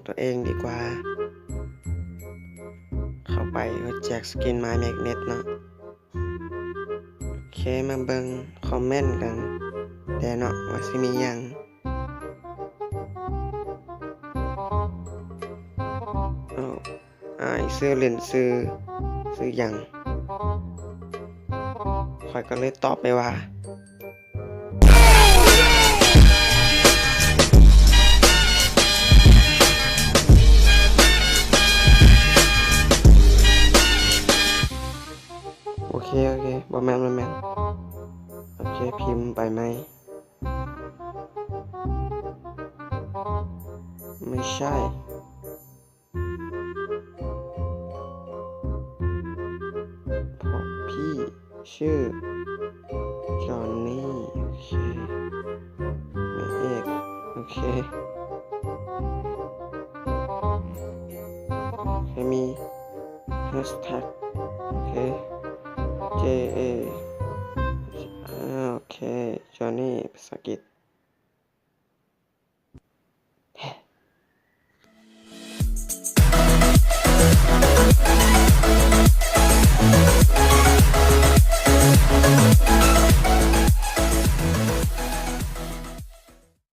ຕົວເອງດີກວ່າ. ເຂົ້າໄປ ເຮົາແຈກສະກິນ My Magnet ເນາະ. ໂອເຄ ມາເບິ່ງຄອມເມັນກັນແດ່ເນາະ ວ່າຊິມີຫຍັງ. ເອົາ ອ້າຍຊື່ຫຼິ້ນຊື່ ຊື່ຫຍັງ? ຂ້ອຍກໍເລີຍຕອບໄປວ່າ ໂອເຄ ໂອເຄ ບໍ່ແມ່ນ ບໍ່ແມ່ນ. ໂອເຄ ພິມໄປໃໝ່. ໄມ່ໃຊ່. ເພາະພີ່ຊື່ຈອນນີ. ໂອເຄ ໝາຍເອກ. ໂອເຄ ໂອເຄ ມີແຮັສແທັກ. ໂອເຄ ເຈເອ ໂອເຄ ຈອນນີ ພາສາອັງກິດ.